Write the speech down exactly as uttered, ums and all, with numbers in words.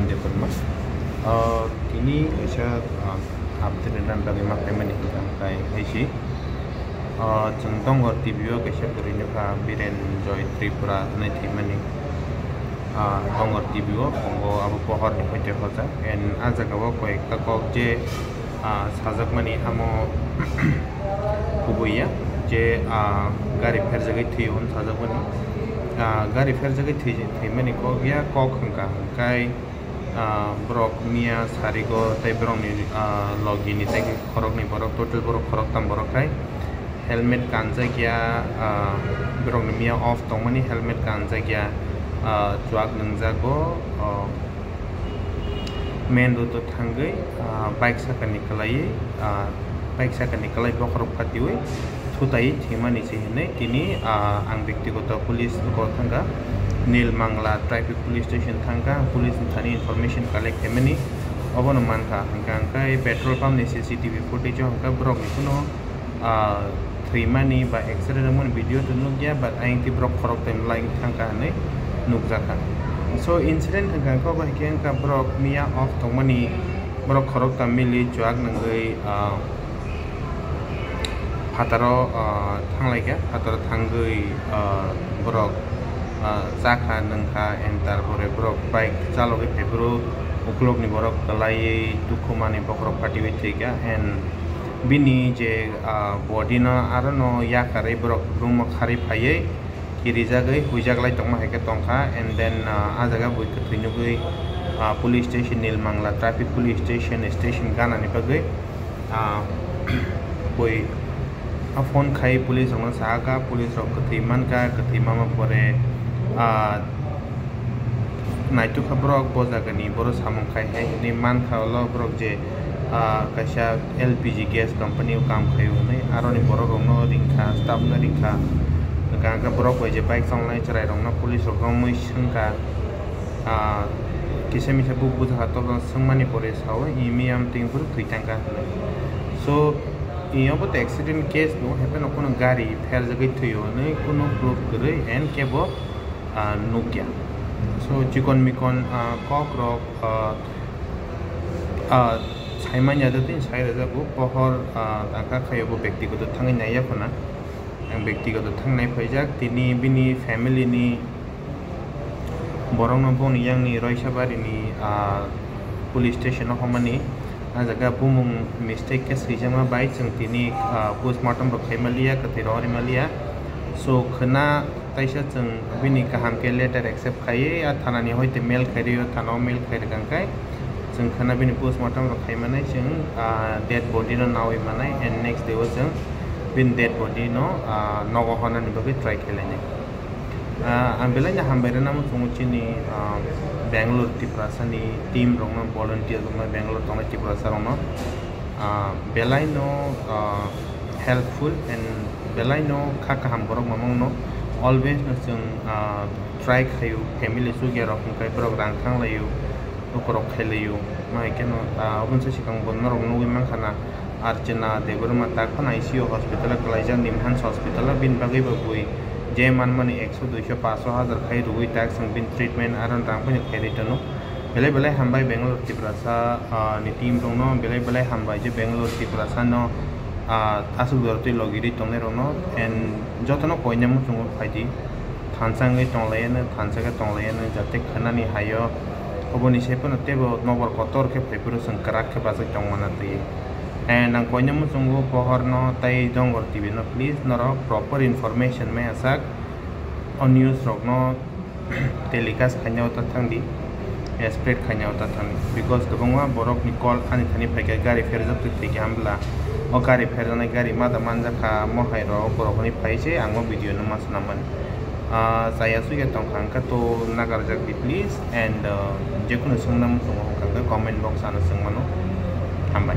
Debbarma. Ah, tini kaisa, ah, update rwna bagwi ma phaimani hwnkha, hwnkhe hai se. Ah, chwng Dongor T V o kaisa bwrwi nukha, Biren Joy Tripura hwnwi thwimani. Ah, Dongor T V o tongo, abo pohorni hoite hojak. And ah jagao koi ekta kok je, ah, sajakmani amo kubui ya, je, ah, gari pherjagwi thwi hwn sajakmani. Ah, gari pherjagwi thwi, thwimani kok ya, kok hwnkha hwnkhe, ah, borok miya sarigo tei borokni, ah, logini tei khoroknwi borok, total borok khoroktam borok khai helmet kanjak ya, ah, borokni miya off tongmani helmet kanjak ya, ah, chuak nwngjago, ah, main road o thangwi, ah, bike sakani kwlaiwi, ah, bike sakani kwlai bokhorok phatiwi thutaiwi thwimani se hinwi tini, ah, ang bektigoto police o thangkha, Nilmangla traffic police station thangkha, police ni thani information collect khaimani obono mankha, hwnkha hwnkhe petrol pump ni C C T V footage o hwnkha borokni kuno ah, thwimani ba accident wngmani video to nukya, but ayang tei borok khoroktai mlai wng thangkha hinwi nukjakha. So, incident hwnkha khe obo hai khe wngkha borok miya off tongmani, borok khoroktam mili chuak nangwi, ah, phataro, ah, thanglaikha, phataro thangwi, ah, borok, ah, chakha, nwngkha, and tarpore borok bike chalogwi phaiphuru ukulukni borok kwlaiwi tukhumani bokhorok phatiwi thwikha, and bini je, ah, body no aro no yakarwi borok room o kharwi phaiwi kirijagwi huijaklai tongma hai khe tongkha, and then, ah, ah jaga bui kwthwi nugwi, ah, police station Nilmangla traffic police station, station ganani bagwi, ah, bui, ah, phone khai police rokno sahakha, police rok kwthwi mankha, kwthwi mama pore, ah, naitukha borok bo jagani, boro samung khai hai hinwi mankha, ulo borok je, ah, kaisa L P G gas company o kam khaio hinwi, aroni borok rokno ringkha, staff no ringkha, hwnkha hwnkhe borok bai je bike chongnai chwrai rokno police rokno mui swngkha, ah, kisa misa buk bujaka tokjak swngmani pore sao, "Imi amtwing phuru thwi thangkha," hinwi. So, iyabo to accident case no, hapheno kuno gari pherjagwi thwio hinwi kuno proof kwrwi and kebo ah, nukya. So, chikon mikon, ah, kok rok, ah, ah, saimanya jatwi sai rwjago, pohor, ah, tangkha khaio bo bektigoto thangwi naiya khuna. Ang bektigoto thang nai phaijak, tini bini family ni borokno boni yangni Roisabari ni, ah, police station o homani. Ah jaga bumung mistake khe swijama bai chwng tini, ah, postmortem bo khaima liya, kwthwi rw rima liya. So, khwna taisa chwng bini kaham khe letter accept khaiwi, ah, thana ni hoite mail khai rio, thana o mail khai rwkha hwnkhe chwng khwna bini postmortem rok khai manai, chwng, ah, dead body no nawi manai, and next day o chwng bini dead body no, ah, nogo honani bagwi try khai lainai. Ah, ang belai no hambai rwna muchungo chini, ah, Bangalore Tiprasa ni team rokno, volunteer rokno, Bangalore tongnai Tiprasa rokno, ah, belai no, ah, helpful and belai no kha kaham borok mamang no always no chwng, ah, try khaio, family chukya rok hwnkhe borok rang thang laio, bokhorok khai laio, ma hai kheno, ah, oboni swkang bo norok nugwi mankha na. Archana Debbarma tak phano I C U hospital o kwlaijak, Nimhans hospital o, bini bagwi bo bui je manmani ekso, duiso, paanso, hajar khai rwui tak chwng bini treatment aro rang phano khairwi tono. Belai belai hambai Bangalore Tiprasa, ah, ni team rokno, belai belai hambai je Bangalore Tiprasa no, ah, aswk jora twi logirwi tongnai rokno, and jotono koina muchungo phaidi. Thansa wngwi tonglaiyano, thansa khe tonglaiyano, jate khwnani haio. Oboni se phano teibo nokbar kotor khe phaiphuru chwng kwrak khe bachai tongmana twi. And ang koina muchungo pohorno tei Dongor T V no, please norok proper information maya sak o news rokno telecast khaina o ta thangdi, spread khaina o ta thangdi, because kwbangma borokni call ani thani phaikha gari pherjak twi thwikha hwnbwla o gari pherjaknai gari mada manjakha mohai rok borok hwnwi phai se ang o video no ma swnam mani. Ah, chaya sugya tongkha hwnkhe to nagarjak di please, and, ah, jekunu swngna muchungo hwnkha hwnkhe comment box ano swng mano. Hambai.